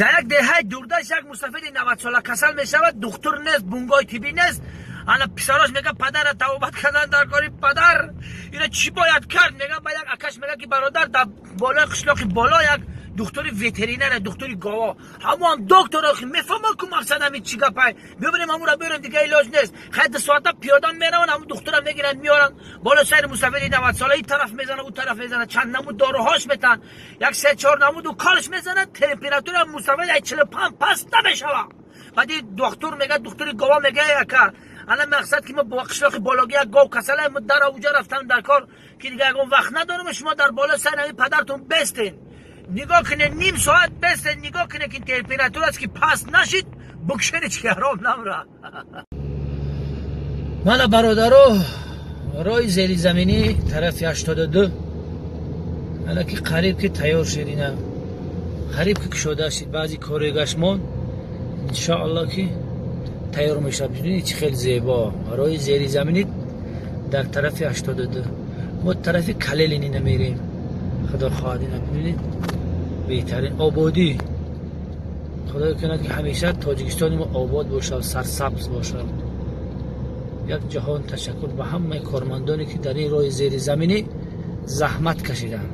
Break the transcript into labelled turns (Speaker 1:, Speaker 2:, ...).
Speaker 1: Дар як деҳаи дурдаст як мусафиди 90-сола касал мешавад. Духтур нест, бунгоҳи тиббӣ нест. Ана писарош мега: «Падара табобат кардан дар кори, падар, ина чӣ бояд кард?» Мега, ба як акаш мега, ки бародар, дар болои қишлоқи боло як духтури ветеринара, духтури гова, ҳамоам доктор охи мефаҳма ку мақсад ҳамин чӣ гапай, бибирем, ҳамура бирем, дига илоҷ нест. Хай, 2 соата пиёда мераванд, ҳамун духтура мегиранд, меоранд боло сари мусафиди 90-сола. Ин тараф мезана, ӯ тараф мезана, чанд намуд доруҳош метаҳанд, як се чор намуду корш мезана, температура мусафид ай 45 паст намешава. Баъди духтур мега, духтури гова мега: «Ака, ана мақсад ки мо бо қишлоқи бологи як гов касала, мо дар уҷа рафтам дар кор, ки дига ягон вақт надорем. Шумо дар боло сари ҳамин падартон бестен, нигоҳ кунед, ним соат бестен, нигоҳ кунед, ки температура аст, ки паст нашид, букшени, чи ҳаром намра.» Мана, бародаро, роҳи зеризаминӣ тарафи 82 ана ки қариб ки тайёр шуд, ина қариб ки кушода шид, баъзи корегаш монд, иншоалло ки тайёр мешавад. Бибинед, чӣ хеле зебо роҳи зеризаминӣ дар тарафи 82. Мо тарафи Калелинина мерем, худо хоҳад. Ина бибинед, беҳтарин ободӣ. Худое кунад, ки ҳамеша Тоҷикистони мо обод бошад, сарсабз бошад. Як ҷаҳон ташаккур ба ҳамаи кормандоне, ки дар ин роҳи зеризаминӣ заҳмат кашиданд.